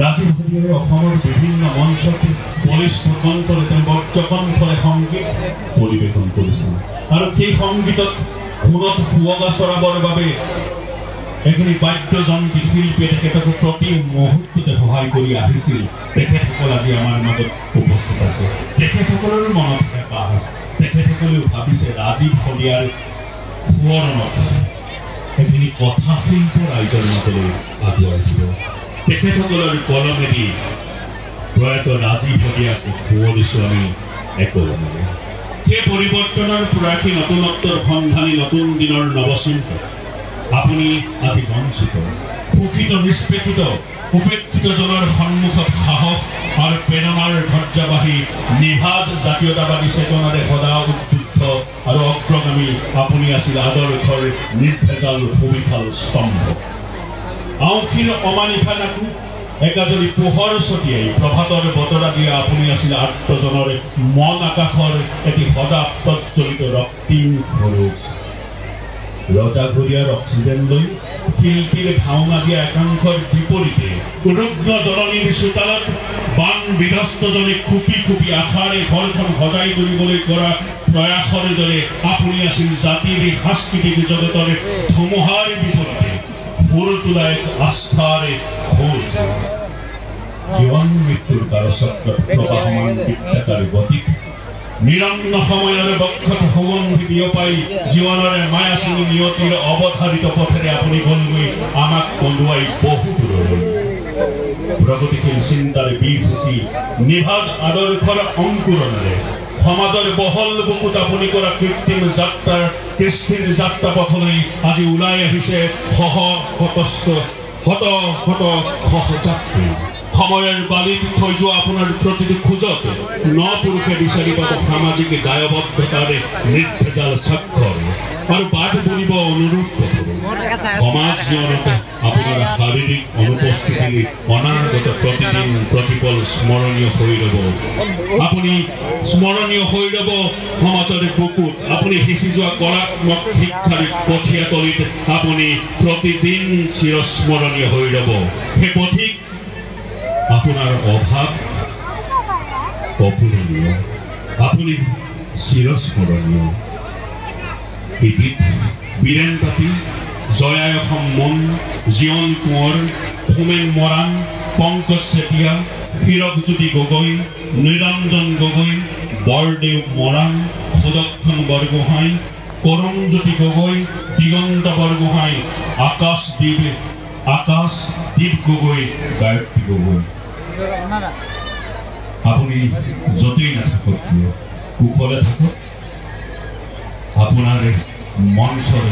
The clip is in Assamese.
ৰাজীৱ শদিয়াই অসমৰ বিভিন্ন মঞ্চত বলিষ্ঠ কণ্ঠৰে, তেওঁ বজ্ৰকণ্ঠৰে সংগীত পৰিৱেশন কৰিছিল আৰু সেই সংগীতত সোণত সুৱগা চৰাবৰ বাবে এখিনি বাদ্যযন্ত্ৰী শিল্পীয়ে তেখেতক প্ৰতি মুহূৰ্ততে সহায় কৰি আহিছিল। তেখেতসকল আজি আমাৰ মাজত উপস্থিত আছে। তেখেতসকলৰো মনত হেঁপাহ আছে। তেখেতসকলেও ভাবিছে ৰাজীৱ শদিয়াৰ সোঁৱৰণত এখিনি কথা শিল্প ৰাইজৰ মাজলৈ আগুৱাই দিব। তেখেতসকলৰ কলমেদি প্ৰয়াত ৰাজীৱ শদিয়াক সোঁৱৰিছোঁ আমি একলমেৰে। সেই পৰিৱৰ্তনৰ প্ৰয়াসী, নতুনত্বৰ সন্ধানী, নতুন দিনৰ নৱচিন্তক আপুনি আজি বঞ্চিত, শোষিত, নিষ্পেষিত, উপেক্ষিতজনৰ সন্মুখত সাহস আৰু প্ৰেৰণাৰ ধ্বজাবাহী, নিভাজ জাতীয়তাবাদী চেতনাৰে সদা উদ্বুদ্ধ আৰু অগ্ৰগামী আপুনি আছিল আদৰ্শৰ নিৰ্ভেজাল সুবিশাল স্তম্ভ। আউসীৰ অমানিশা নাকো একাজলি পোহৰ ছটিয়াই প্ৰভাতৰ বতৰা দিয়া আপুনি আছিল আৰ্তজনৰ মন আকাশৰ এটি সদা প্ৰজ্বলিত ৰক্তিম সৰুজ। ৰজাঘৰীয়াৰ অক্সিজেন লৈ শিল্পীৰ ভাওনা দিয়া একাংশৰ বিপৰীতে ৰুগ্ন জননীৰ চোতালত বান বিধ্বস্তজনে খুপি খুপি আশাৰে ঘৰখন সজাই তুলিবলৈ কৰা প্ৰয়াসৰ দৰে আপুনি আছিল জাতিৰ সাংস্কৃতিক জগতৰ ধুমুহাৰ বিপৰীতে সুৰ তোলা এক আস্থাৰ খোজ। জীৱন মৃত্যুৰ কালচক্ৰত প্ৰবাহমান বিদ্যাকাৰ গতিত নিৰন্ন সময়ৰ বক্ষত সুগন্ধি বিয়পাই জীৱনৰে মায়া চিঙি নিয়তিৰ অৱধাৰিত পথেৰে আপুনি গ'লগৈ আমাক কন্দুৱাই বহু দূৰলৈ। প্ৰগতিশীল চিন্তাৰ বীজ সিঁচি নিভাজ আদৰ্শৰ অংকুৰণেৰে সমাজৰ বহল বুকুত আপুনি কৰা কৃত্ৰিম যাত্ৰাৰ কৃষ্টিৰ যাত্ৰা পথলৈ আজি ওলাই আহিছে শহ শতস্ত শত শত সহযাত্ৰী। সময়ৰ বালিত থৈ যোৱা আপোনাৰ প্ৰতিটো খোজত ন পুৰুষে বিচাৰি পাব সামাজিক দায়বদ্ধতাৰ নিৰ্ভেজাল স্বাক্ষৰ আৰু বাট বুলিব অনুৰূপ পথৰে। সমাজ জীৱনত আপোনাৰ শাৰীৰিক অনুপস্থিতিৰ অনাগত প্ৰতিদিন প্ৰতিপল স্মৰণীয় হৈ ৰ'ব। আপুনি স্মৰণীয় হৈ ৰ'ব সমাজৰ বুকুত। আপুনি সিঁচি যোৱা কলাত্মক শিক্ষাৰ কঠীয়াতলিত আপুনি প্ৰতিদিন চিৰস্মৰণীয় হৈ ৰ'ব। সেই পথিক, আপোনাৰ অভাৱ অপূৰণীয়, আপুনি চিৰস্মৰণীয়। ইতিত বীৰেণ তাঁতী, জয়াই অসম মন, জীয়ন কোঁৱৰ, হোমেন মৰাণ, পংকজ চেতিয়া, হীৰকজ্যোতি গগৈ, নিৰঞ্জন গগৈ, বৰদেউ মৰাণ, সুদক্ষণ বৰগোহাঁই, কৰুণজ্যোতি গগৈ, দিগন্ত বৰগোহাঁই, আকাশ দ্বীপ গগৈ, গায়ত্ৰী গগৈ, আপুনি য'তেই নাথাকক কিয় কুশলে থাকক। আপোনাৰ মঞ্চৰ